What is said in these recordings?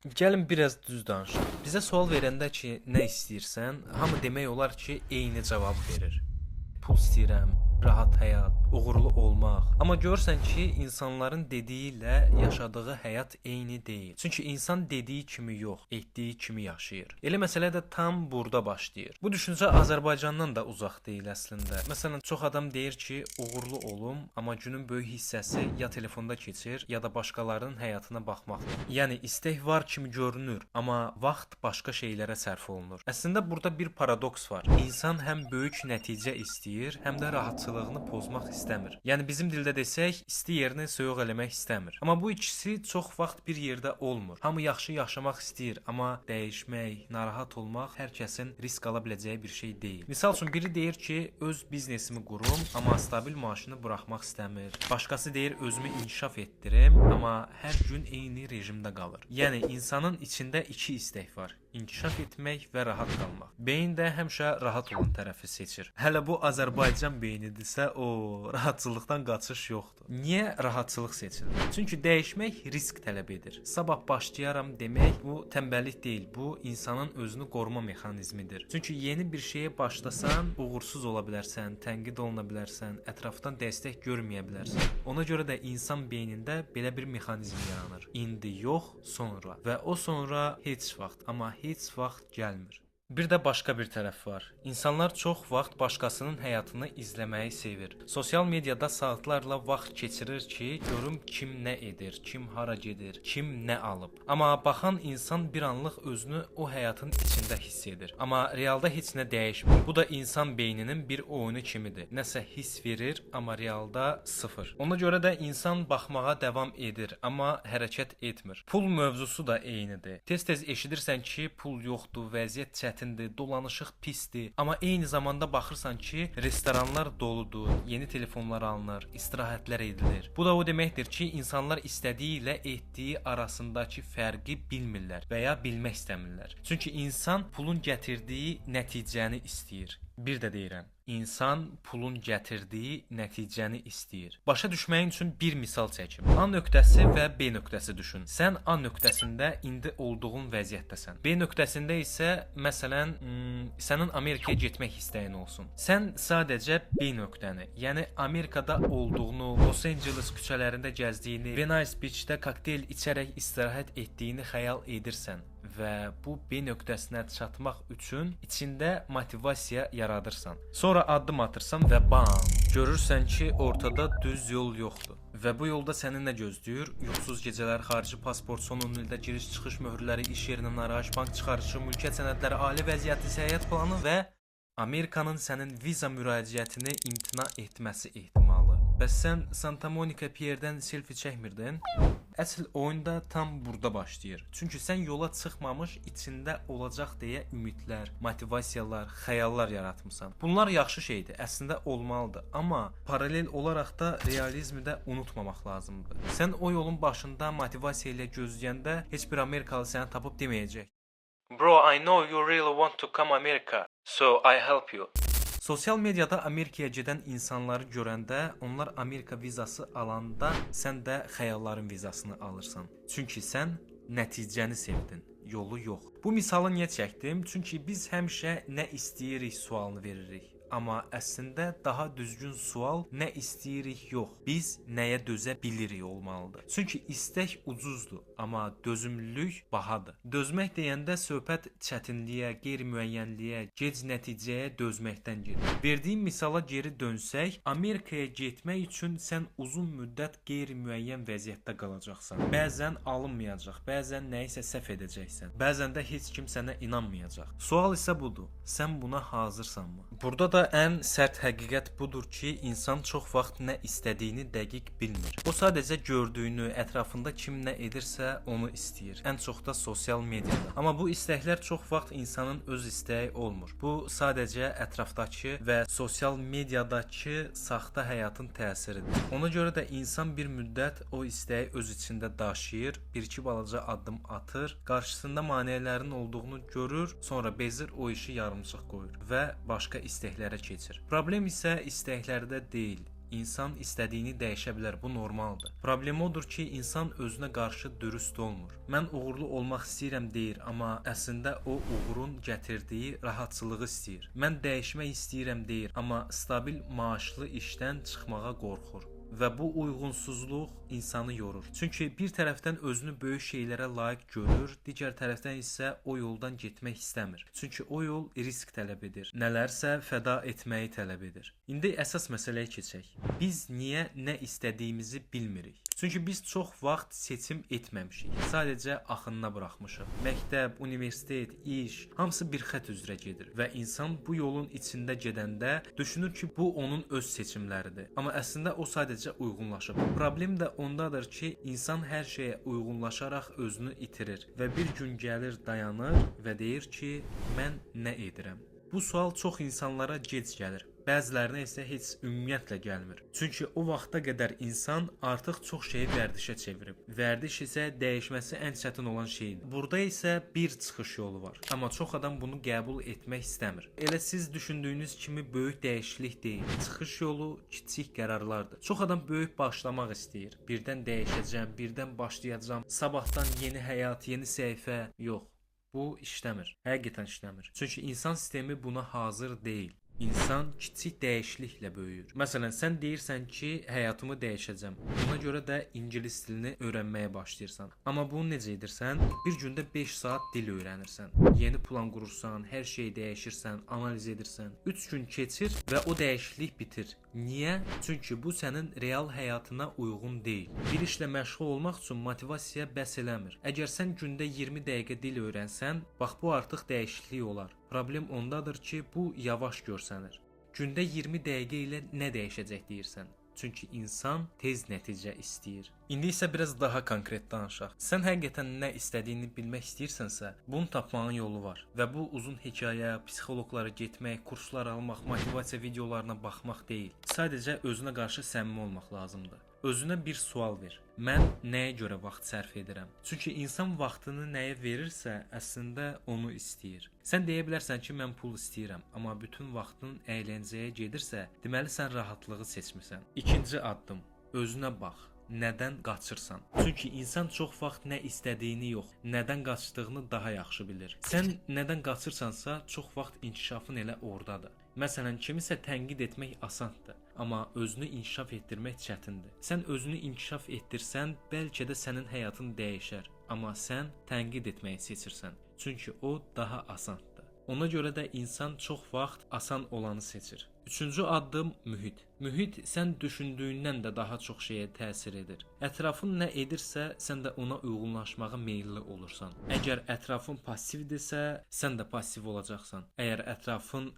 Gəlin biraz düz danışaq. Bizə sual verəndə ki, nə istəyirsən, hamı demək olar ki, eyni cavabı verir. Pul istəyirəm, rahat həyat, uğurlu olmaq. Amma görürsən ki, insanların dediyi ilə yaşadığı həyat eyni deyil. Çünki insan dediyi kimi yox, etdiyi kimi yaşayır. Elə məsələ də tam burada başlayır. Bu düşüncə Azərbaycandan da uzaq deyil əslində. Məsələn, çox adam deyir ki, uğurlu olum, amma günün böyük hissəsi ya telefonda keçir, ya da başqalarının həyatına baxmaqla. Yəni istək var kimi görünür, amma vaxt başqa şeylərə sərf olunur. Əslində burada bir paradoks var. İnsan həm böyük nəticə istəyir, həm də rahatçılığını pozmaq istəmir. Yəni bizim dildə desək, isti yerini soyuq eləmək istəmir. Amma bu ikisi çox vaxt bir yerdə olmur. Hamı yaxşı yaşamaq istəyir, amma dəyişmək, narahat olmaq hər kəsin risk ala biləcəyi bir şey deyil. Misal üçün biri deyir ki, öz biznesimi qurum, amma stabil maaşını buraxmaq istəmir. Başqası deyir özümü inkişaf etdirim, amma hər gün eyni rejimdə qalır. Yəni insanın içində iki istək var: İnkişaf etmək və rahat qalmaq. Beyin də həmişə rahat olan tərəfi seçir. Hələ bu Azərbaycan beynidirsə, o rahatçılıqdan qaçış yoxdur. Niyə rahatçılıq seçilir? Çünki dəyişmək risk tələb edir. Sabah başlayaram demək bu tənbəllik deyil, bu insanın özünü qoruma mexanizmidir. Çünki yeni bir şeyə başlasan, uğursuz ola bilərsən, tənqid oluna bilərsən, ətrafdan dəstək görməyə bilərsən. Ona görə də insan beynində belə bir mexanizm yaranır. İndi yox, sonra. Və o sonra heç vaxt, amma heç vaxt gəlmir. Bir də başqa bir tərəf var. İnsanlar çox vaxt başqasının həyatını izləməyi sevir. Sosial mediada saatlarla vaxt keçirir ki, görüm kim nə edir, kim hara gedir, kim nə alıb. Amma baxan insan bir anlıq özünü o həyatın içində hiss edir. Amma realda heç nə dəyişmir. Bu da insan beyninin bir oyunu kimidir. Nəsə hiss verir, amma realda sıfır. Ona görə də insan baxmağa davam edir, amma hərəkət etmir. Pul mövzusu da eynidir. Tez-tez eşidirsən ki, pul yoxdur, vəziyyət çətindir, dolanışıq pisdir. Amma eyni zamanda baxırsan ki, restoranlar doludur, yeni telefonlar alınır, istirahətlər edilir. Bu da o deməkdir ki, insanlar istədiyi ilə etdiyi arasındakı fərqi bilmirlər və ya bilmək istəmirlər. Çünki insan pulun gətirdiyi nəticəni istəyir. Bir də deyirəm, insan pulun gətirdiyi nəticəni istəyir. Başa düşməyin üçün bir misal çəkim. A nöqtəsi və B nöqtəsi düşün. Sən A nöqtəsində indi olduğun vəziyyətdəsən. B nöqtəsində isə məsələn, sənin Amerikaya getmək istəyin olsun. Sən sadəcə B nöqtəni, yəni Amerikada olduğunu, Los Angeles küçələrində gəzdiyini, Venice Beach-də kokteyl içərək istirahət etdiyini xəyal edirsən və bu B nöqtəsinə çatmaq üçün içində motivasiya yaradırsan. Sonra addım atırsan və bam, görürsən ki, ortada düz yol yoxdur. Və bu yolda səni nə gözləyir? Yuxusuz gecələr, xarici pasport, son 10 ildə giriş-çıxış möhürləri, iş yerindən arayış, bank çıxarışı, mülkiyyət sənədləri, ailə vəziyyəti, səyyahət planı və Amerikanın sənin viza müraciətini imtina etməsi ehtimalı. Bəs sən Santa Monica Pier-dən selfie çəkmirdin? Əsl oyun da tam burada başlayır. Çünki sən yola çıxmamış içində olacaq deyə ümidlər, motivasiyalar, xəyallar yaratmısan. Bunlar yaxşı şeydir, əslində olmalıdır. Amma paralel olaraq da realizmi də unutmamaq lazımdır. Sən o yolun başında motivasiya ilə gözləyəndə heç bir Amerikalı səni tapıb deməyəcək: "Bro, I know you really want to come America, so I help you." Sosial mediada Amerikaya gedən insanları görəndə, onlar Amerika vizası alanda sən də xəyalların vizasını alırsan. Çünki sən nəticəni sevdin, yolu yox. Bu misalı niyə çəkdim? Çünki biz həmişə nə istəyirik sualını veririk. Amma əslində daha düzgün sual nə istəyirik yox, biz nəyə dözə bilirik olmalıdır. Çünki istək ucuzdur, amma dözümlülük bahadır. Dözmək deyəndə söhbət çətinliyə, qeyri-müəyyənliyə, gec nəticəyə dözməkdən gedir. Verdiyim misala geri dönsək, Amerikaya getmək üçün sən uzun müddət qeyri-müəyyən vəziyyətdə qalacaqsan. Bəzən alınmayacaq, bəzən nəyisə səhv edəcəksən, bəzən də heç kim sənə inanmayacaq. Sual isə budur: Sən buna hazırsanmı? Burada da ən sərt həqiqət budur ki, insan çox vaxt nə istədiyini dəqiq bilmir. O sadəcə gördüyünü, ətrafında kim nə edirsə onu istəyir. Ən çox da sosial mediada. Amma bu istəklər çox vaxt insanın öz istəyi olmur. Bu sadəcə ətrafdakı və sosial mediadakı saxta həyatın təsiridir. Ona görə də insan bir müddət o istəyi öz içində daşıyır, bir-iki balaca addım atır, qarşısında maneələrin olduğunu görür, sonra bezir, o işi yarımçıq qoyur və başqa istəklərə keçir. Problem isə istəklərdə deyil, İnsan istədiyini dəyişə bilər, bu normaldır. Problem odur ki, insan özünə qarşı dürüst olmur. Mən uğurlu olmaq istəyirəm deyir, amma əslində o uğurun gətirdiyi rahatçılığı istəyir. Mən dəyişmək istəyirəm deyir, amma stabil maaşlı işdən çıxmağa qorxur. Və bu uyğunsuzluq insanı yorur. Çünki bir tərəfdən özünü böyük şeylərə layiq görür, digər tərəfdən isə o yoldan getmək istəmir. Çünki o yol risk tələb edir, nələrsə fəda etməyi tələb edir. İndi əsas məsələyə keçək. Biz niyə nə istədiyimizi bilmirik? Çünki biz çox vaxt seçim etməmişik. Sadəcə axınına buraxmışıq. Məktəb, universitet, iş, hamısı bir xətt üzrə gedir və insan bu yolun içində gedəndə düşünür ki, bu onun öz seçimləridir. Amma əslində o sadəcə uyğunlaşıb. Problem də ondadır ki, insan hər şeyə uyğunlaşaraq özünü itirir və bir gün gəlir, dayanır və deyir ki, mən nə edirəm? Bu sual çox insanlara gec gəlir. Bəzilərinə isə heç ümumiyyətlə gəlmir. Çünki o vaxta qədər insan artıq çox şeyi vərdişə çevirib. Vərdiş isə dəyişməsi ən çətin olan şeydir. Burada isə bir çıxış yolu var. Amma çox adam bunu qəbul etmək istəmir. Elə siz düşündüyünüz kimi böyük dəyişiklik deyil. Çıxış yolu kiçik qərarlardır. Çox adam böyük başlamaq istəyir. Birdən dəyişəcəm, birdən başlayacağam, sabahdan yeni həyat, yeni səhifə. Yox. Bu işləmir. Həqiqətən işləmir. Çünki insan sistemi buna hazır deyil. İnsan kiçik dəyişikliklə böyüyür. Məsələn, sən deyirsən ki, həyatımı dəyişəcəm. Buna görə də ingilis dilini öyrənməyə başlayırsan. Amma bunu necə edirsən? Bir gündə 5 saat dil öyrənirsən. Yeni plan qurursan, hər şeyi dəyişirsən, analiz edirsən. 3 gün keçir və o dəyişiklik bitir. Niyə? Çünki bu sənin real həyatına uyğun deyil. Bir işlə məşğul olmaq üçün motivasiya bəs eləmir. Əgər sən gündə 20 dəqiqə dil öyrənsən, bax bu artıq dəyişiklik olar. Problem ondadır ki, bu yavaş görsənir. Gündə 20 dəqiqə ilə nə dəyişəcək deyirsən. Çünki insan tez nəticə istəyir. İndi isə biraz daha konkret danışaq. Sən həqiqətən nə istədiyini bilmək istəyirsənsə, bunu tapmağın yolu var. Və bu uzun hekayə, psixoloqlara getmək, kurslar almaq, motivasiya videolarına baxmaq deyil. Sadəcə özünə qarşı səmimi olmaq lazımdır. Özünə bir sual ver. Mən nəyə görə vaxt sərf edirəm? Çünki insan vaxtını nəyə verirsə, əslində onu istəyir. Sən deyə bilərsən ki, mən pul istəyirəm, amma bütün vaxtın əyləncəyə gedirsə, deməli sən rahatlığı seçmisən. İkinci addım: özünə bax. Nədən qaçırsan? Çünki insan çox vaxt nə istədiyini yox, nədən qaçdığını daha yaxşı bilir. Sən nədən qaçırsansa, çox vaxt inkişafın elə ordadır. Məsələn, kimisə tənqid etmək asandır, amma özünü inkişaf etdirmək çətindir. Sən özünü inkişaf etdirsən, bəlkə də sənin həyatın dəyişər, amma sən tənqid etməyi seçirsən. Çünki o daha asandır. Ona görə də insan çox vaxt asan olanı seçir. Üçüncü addım mühit. Mühit sən düşündüyündən də daha çox şeyə təsir edir. Ətrafın nə edirsə, sən də ona uyğunlaşmağa meyilli olursan. Əgər ətrafın passivdirsə, sən də passiv olacaqsan. Əgər ətrafın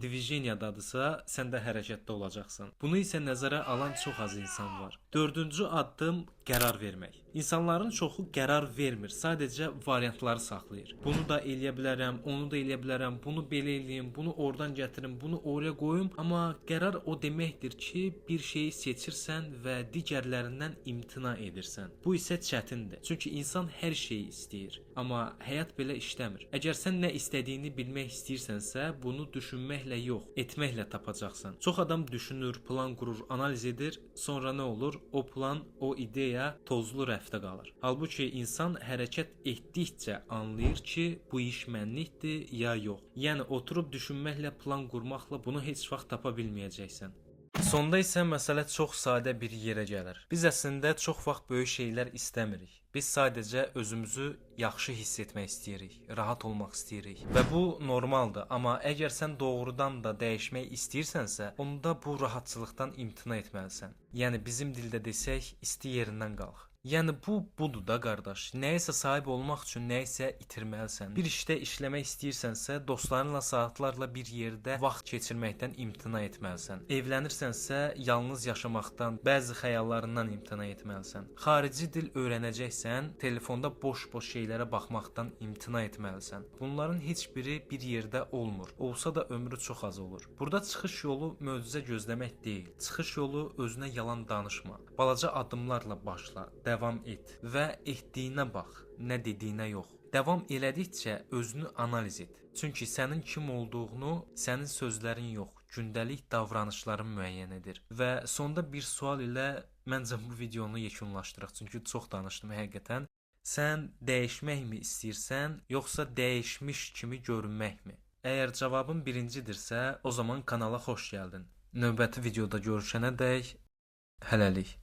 divijeniyadadırsa, sən də hərəkətdə olacaqsan. Bunu isə nəzərə alan çox az insan var. Dördüncü addım qərar vermək. İnsanların çoxu qərar vermir, sadəcə variantları saxlayır. Bunu da eləyə bilərəm, onu da eləyə bilərəm, bunu belə eləyim, bunu oradan gətirim, bunu oraya qoyum. Amma qərar o deməkdir ki, bir şeyi seçirsən və digərlərindən imtina edirsən. Bu isə çətindir. Çünki insan hər şeyi istəyir. Amma həyat belə işləmir. Əgər sən nə istədiyini bilmək istəyirsənsə, bunu düşünməklə yox, etməklə tapacaqsan. Çox adam düşünür, plan qurur, analiz edir, sonra nə olur? O plan, o ideya tozlu rəfdə qalır. Halbuki insan hərəkət etdikcə anlayır ki, bu iş mənlikdir ya yox. Yəni oturub düşünməklə, plan qurmaqla bunu heç vaxt tapa bilməyəcəksən. Sonda isə məsələ çox sadə bir yerə gəlir. Biz əslində çox vaxt böyük şeylər istəmirik. Biz sadəcə özümüzü yaxşı hiss etmək istəyirik, rahat olmaq istəyirik və bu normaldır. Amma əgər sən doğrudan da dəyişmək istəyirsənsə, onda bu rahatçılıqdan imtina etməlisən. Yəni bizim dildə desək, isti yerindən qalx. Yəni bu budur da qardaş. Nəyisə sahib olmaq üçün nəyisə itirməlisən. Bir işdə işləmək istəyirsənsə, dostlarınla saatlarla bir yerdə vaxt keçirməkdən imtina etməlisən. Evlənirsənsə, yalnız yaşamaqdan, bəzi xəyallarından imtina etməlisən. Xarici dil öyrənəcəksən, telefonda boş-boş şeylərə baxmaqdan imtina etməlisən. Bunların heç biri bir yerdə olmur. Olsa da ömrü çox az olur. Burada çıxış yolu möcüzə gözləmək deyil. Çıxış yolu özünə yalan danışma. Balaca addımlarla başla. Davam et və etdiyinə bax, nə dediyinə yox. Davam elədikcə özünü analiz et. Çünki sənin kim olduğunu sənin sözlərin yox, gündəlik davranışların müəyyən edir. Və sonda bir sual ilə məncə bu videonu yekunlaşdıraq. Çünki çox danışdım həqiqətən. Sən dəyişməkmi istəyirsən, yoxsa dəyişmiş kimi görünməkmi? Əgər cavabın birincidirsə, o zaman kanala xoş gəldin. Növbəti videoda görüşənədək hələlik.